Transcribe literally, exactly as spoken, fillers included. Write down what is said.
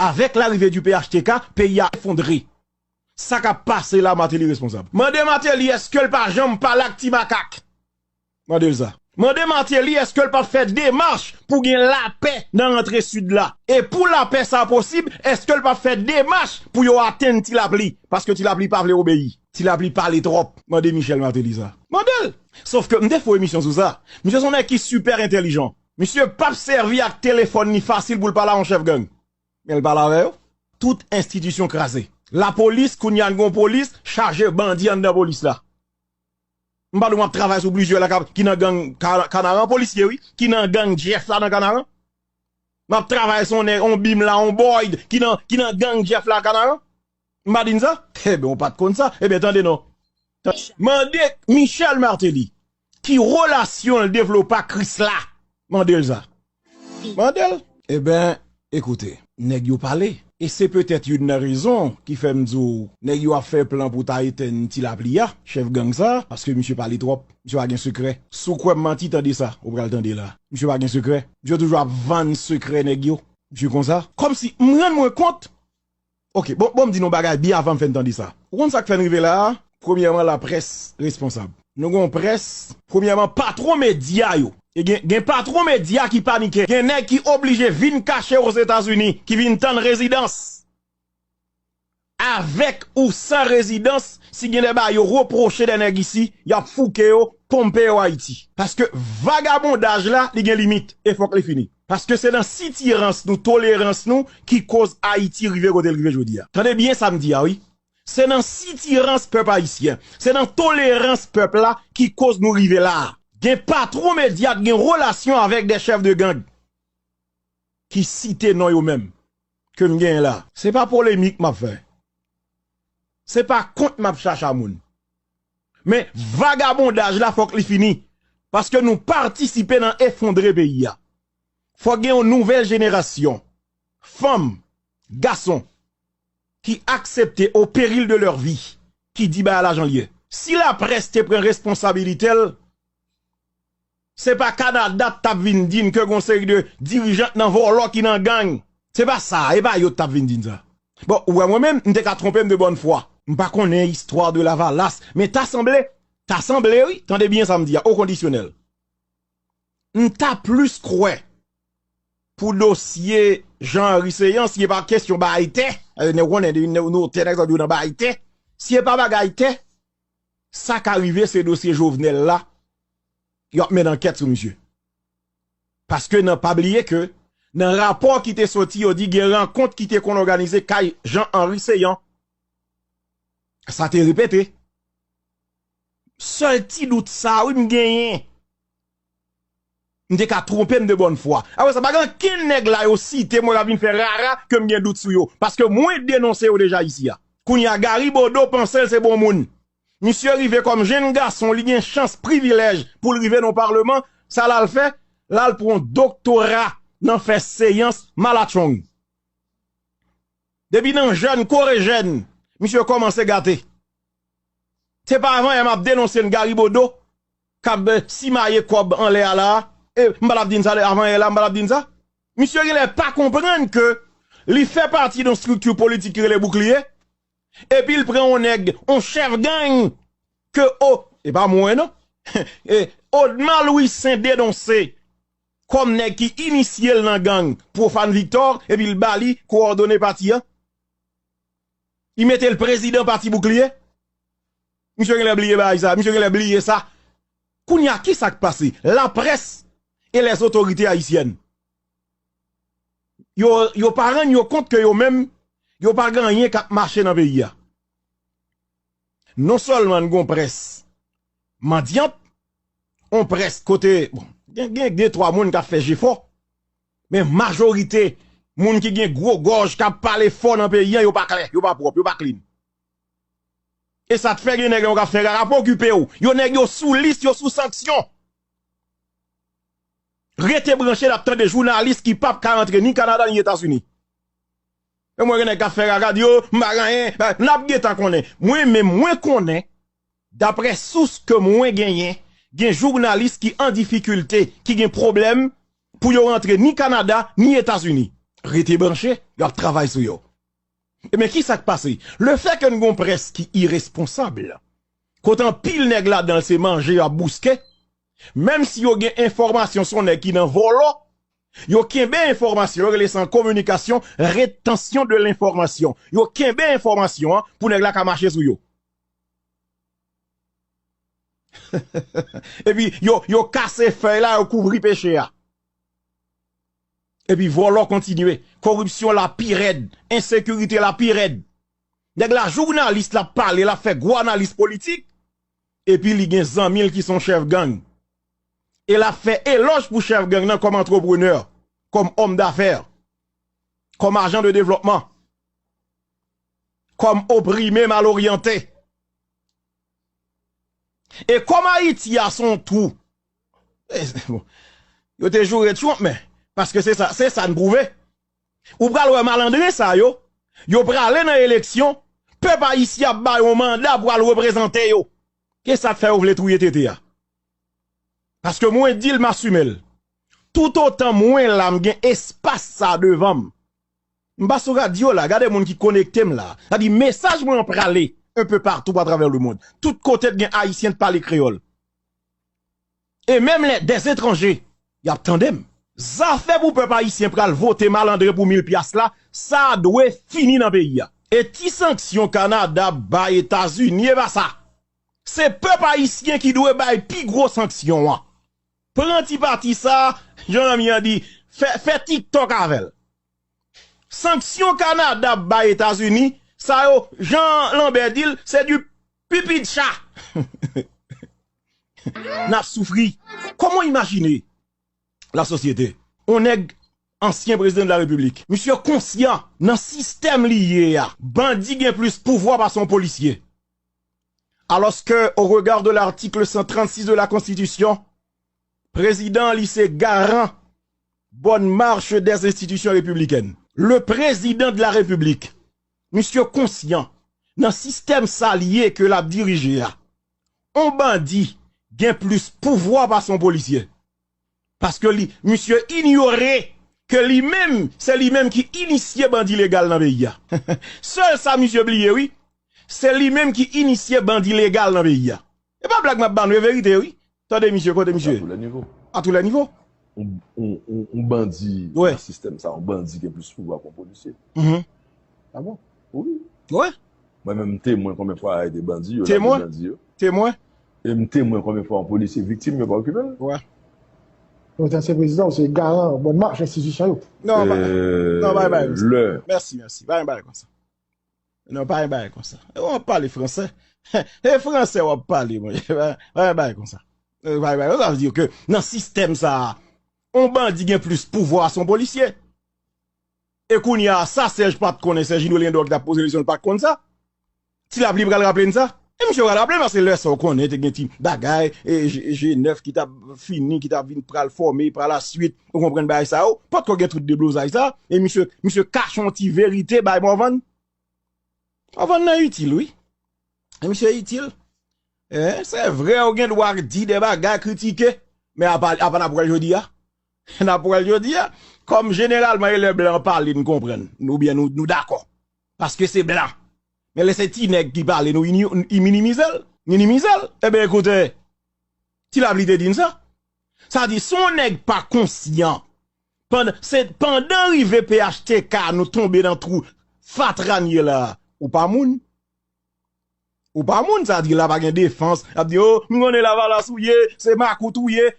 Avèk larive di P H T K, peyi a efondre. Sa k ap pase la, Martelly responsab. Mande Martelly èske l pa janm pale ak Ti Makak. Mande l sa. Mande Martelly èske l p ap fè demach pou gen lapè nan rantre Sid la. E pou lapè sa posib, èske l p ap fè demach pou yo atenn Ti Lapli? Paske Ti Lapli pa vle obeyi. Ti Lapli pale twòp. Mande Michel Martelly sa. Mande l. Sòf ke m te fè yon emisyon sou sa. Misye se yon nèg ki sipè entèlijan. Misye p ap sèvi ak telefòn li fasil pou l pale a yon chèf gang. Men l pale avè yo. Tout enstitisyon kraze. Lapolis, kounye a n gen yon polis chaje bandi anndan polis la. M pa di w m ap travay sou plizyè la k ap, ki nan gang Ka- Kanaran, polisye wi, ki nan gang Jeff la nan Kanaran. M ap travay sou yon nèg, yon Bim la, yon Boyd, ki nan, ki nan gang Jeff la Kanaran. M pa di n sa? Ebyen, ou pa t konn sa. Ebyen, tande non. Mande Michel Martelly ki relasyon l devlope ak Krisla. Mande l sa. Mande l. Ebyen, ekoute, nèg yo pale. E se petèt youn nan rezon ki fè m di w, nèg yo ap fè plan pou ta etenn Ti Lapli a, chèf gang sa, paske misye pale twòp, misye pa gen sekrè. Si w kwè m manti, tande sa, ou pral tande la. Misye pa gen sekrè. Misye toujou ap vann sekrè nèg yo. Misye konsa. Kòmsi, m rann mwen kont, Ok, bon, bon, m di nou bagay byen avan m fè n tande sa. Ou konn sa k fè n rive la a? Premyèman, laprès responsab. Nou gen yon près, premyèman, patwon medya yo. E gen, gen patwon medya ki panike. Gen nèg ki oblije vin kache Ozetazini, ki vin tann rezidans. Avèk ou san rezidans, si gen de bagay yo repwoche de nèg isi, y ap fouke yo, ponpe yo Ayiti. Paske vagabondaj la, li gen limit, e fòk li fini. Paske se nan sitirans nou, tolerans nou, ki koz Ayiti rive kote l rive jodi a. Tande byen sa m di a, wi. Se nan sitirans pèp ayisyen, se nan tolerans pèp la ki koz nou rive la a. Gen patwon medya k gen relasyon avèk de chèf de gang ki site non yo menm ke m genyen la. Se pa polemik m ap fè. Se pa kont m ap chache a moun. Men vagabondaj la fòk li fini. Paske nou patisipe nan efondre peyi a. Fòk gen yon nouvèl jenerasyon, fanm, gason, ki aksepte au péril de leur vie, ki di bagay la jan l ye. Si laprès te pran responsabilite l, se pa Kanada t ap vin di n ke gon seri de dirijan nan vòlò ki nan gang. Se pa sa, e pa yo t ap vin di n sa. Bon, ou wè mwen menm, m te ka twonpe m de bòn fwa. M pa konnen istwa de Lavalas, men ta sanble, ta sanble wi, tande byen sa m di a, o kondisyonèl. M ta plis kwè pou dosye Jean Henry Ceant, si e pa kesyon bagay tè, eh, nou konnen, nou, nou, tè nèg sa di w nan bagay tè, si e pa bagay tè, sa ka rive se dosye Jovenel la, y ap mennen ankèt sou misye. Paske nan, pa bliye ke nan rapò ki te soti, yo di gen rankont ki te konn òganize kay Jean Henry Ceant. Sa te repete. Sèl ti dout sa, wi, m genyen. M te ka twonpe m de bòn fwa. Apre sa, pa gen ankenn nèg la yo site mwen k ap vin fè rara ke m gen dout sou yo. Paske mwen denonse yo deja isi a. Kounye a, Gary Bodeau panse l se bon moun. Misye rive kòm jenn gason, li gen chans, privilèj pou l rive nan palman. Sa l al fè? L al pran doktora nan fè seyans malatchong. Depi nan jèn, kore jèn, misye kòmanse gate. Se pa avan yè m ap denonse n Gary Bodeau k ap, eh, simaye kòb anlè a la a. E m pa t ap di n sa avan yè la, m pa t ap di n sa. Misye genlè pa konprann ke li fè pati de yon estrikti politik ki rele Boukliye, epi l pran yon nèg, yon chèf gang, ke, o, e pa mwen non, e Odma Louis Saint denonse kòm nèg ki inisye l nan gang Profane Victor, epi l ba li kowòdone pati a. Li mete l prezidan pati Boukliye. Misye genlè bliye bagay sa, misye genlè bliye sa. Kounye a, ki sa k pase? Laprès e lèzotorite ayisyèn. Yo, yo pa rann yo kont ke yo menm, yo pa gen anyen k ap mache nan peyi a. Non sèlman n gon près mandyant, on près kote, bon, gen, gen de twa moun k ap fè jefò, men majorite moun ki gen gwo gòj, k ap pale fò nan peyi a, yo pa klè, yo pa pwòp, yo pa clean. E sa t fè gen nèg yo k ap fè rara, pa okipe w. Yo nèg yo sou lis, yo sou sanksyon. Rete branche, n ap tande jounalis ki p ap ka rantre ni Kanada ni Etazini. E mwen gen nèg k ap fè rara, di yo, m pa gen anyen, n ap gentan konnen. Mwen menm, mwen konnen, daprè sous ke mwen genyen, gen jounalis ki an difikilte, ki gen pwoblèm pou yo rantre ni Kanada, ni Etazini. Rete branche, y ap travay sou yo. Ebyen, ki sa k pase? Lefètke n gon près ki iresponsab, kote anpil nèg ladan l se manje y ap bouske, menm si yo gen enfòmasyon se yon nèg ki nan vòlò, yo kenbe enfòmasyon, yo rele sa an kominikasyon, rétention de l'information. Yo kenbe enfòmasyon an pou nèg la ka mache sou yo. Epi yo, yo kase fèy la, yo kouvri peche a. Epi vòlò kontinye. Koripsyon la pi rèd. Ensekirite la pi rèd. Nèg la jounalis, l ap pale, l ap fè gwo analiz politik. Epi li gen zanmi l ki se yon chèf gang. E l ap fè elòj pou chèf gang nan kòm antreprenè, kòm òm dafè, kòm ajan de devlòpman, kòm oprime maloryante. E kòm Ayiti a se yon twou, e, bon, yo te joure Trump, men, paske se sa, se sa n pwouve. Ou pral wè malandren sa yo, yo prale nan eleksyon, pèp ayisyen ap ba yo manda pou al reprezante yo. Ki sa k fè yo vle touye tete a? Paske mwen di l, m asime l. Toutotan mwen la, m gen espas sa devan m. M pa sou radyo la, gade moun ki konekte m la. Sa di mesaj mwen an prale un peu partout à travers le monde. Tout kote t gen Ayisyen t pale kreyòl. E menm lè des étrangers, y ap tande m. Zafè pou pèp ayisyen pral vote malandren pou mil pyas la, sa dwe fini nan peyi a. E ti sanksyon Kanada ap bay Etazini, e pa sa. Se pèp ayisyen ki dwe bay pi gwo sanksyon an. Pran ti pati sa, jan zanmi an di, fè, fè TikTok avè l. Sanksyon Kanada ap bay Etazini, sa yo, jan Lanbè di l, se du pipi de chat. N ap soufri. Kòman w imajine lasosyete? On nèg, ansyen prezidan de la repiblik, misye konsyan nan sistèm li ye a, bandi gen plis pouvwa pase yon polisye. Alors que, au regard de l'article cent trente-six de la Constitution, prezidan li se garan bonne marche des institutions républicaines. Le président de la République, misye konsyan, nan sistèm sa l ye ke l ap dirije a, on bandi gen plis pouvwa pase on polisye. Paske li, misye inyore ke li menm, se li menm ki inisye bandi legal nan peyi a. Sèl sa misye bliye, wi, se li menm ki inisye bandi legal nan peyi a. E pa blag m ap ba nou, e verite, wi. Tande misye, kote misye? A tous les niveaux. A tous les niveaux. On, on, on, on bandi nan sistèm sa, on bandi gen plis pouvwa ke yon polisye. Mhm. Ah bon? Wi. Wi. Mwen menm, m temwen konbyen fwa yo arete bandi yo, lage bandi yo. Temwen. E m temwen konbyen fwa yon polisye viktim, yo pa okipe l. Wi. Yon ansyen prezidan, se garan bonne marche enstitisyon yo. Non, pa, non, pa, pa, lè. Mèsi, mèsi. Pa gen bagay konsa. Non, pa gen bagay konsa. E w ap pale fransè. E fransè w ap pale, monchè. Pa, pa gen bagay konsa. E, pa gen bagay konsa. Sa vle di ke nan sistèm sa a, on bandi gen plis pouvwa pase on polisye. E kounye a, sa Sèj pa t konnen, Sèjino Leyandò ki t ap poze kesyon, li pa t konn sa. Ti Lapli pral raple n sa. E misye pral raple n, paske lè sa w konnen, te gen ti bagay, e G, G nèf ki t ap fini, ki t ap vin pral fòme, pa la swit, ou konprann bagay sa yo, potko gen tout deblozay sa, e misye, misye kache yon ti verite bay Morvan. Morvan nan itil, wi. E misye itil. E, se vre, ou gen dwa di de bagay, kritike, men apa, apa n ap wè l jodi a. N ap wè l jodi a. Kòm jeneralman, e lè blan pale, n konprann, oubyen nou, nou dakò. Paske se blan. Men lè se ti nèg ki pale, nou ini-, minimize l, minimize l. Ebyen, ekoute, Ti Lapli te di n sa. Sa di, si on nèg pa konsyan, pandan, se pandan rive P H T K nou tonbe nan twou fatra n ye la, ou pa moun. Ou pa moun, sa di la pa gen defans. L ap di, o, m konnen Lavalas ou ye, se makout ou ye.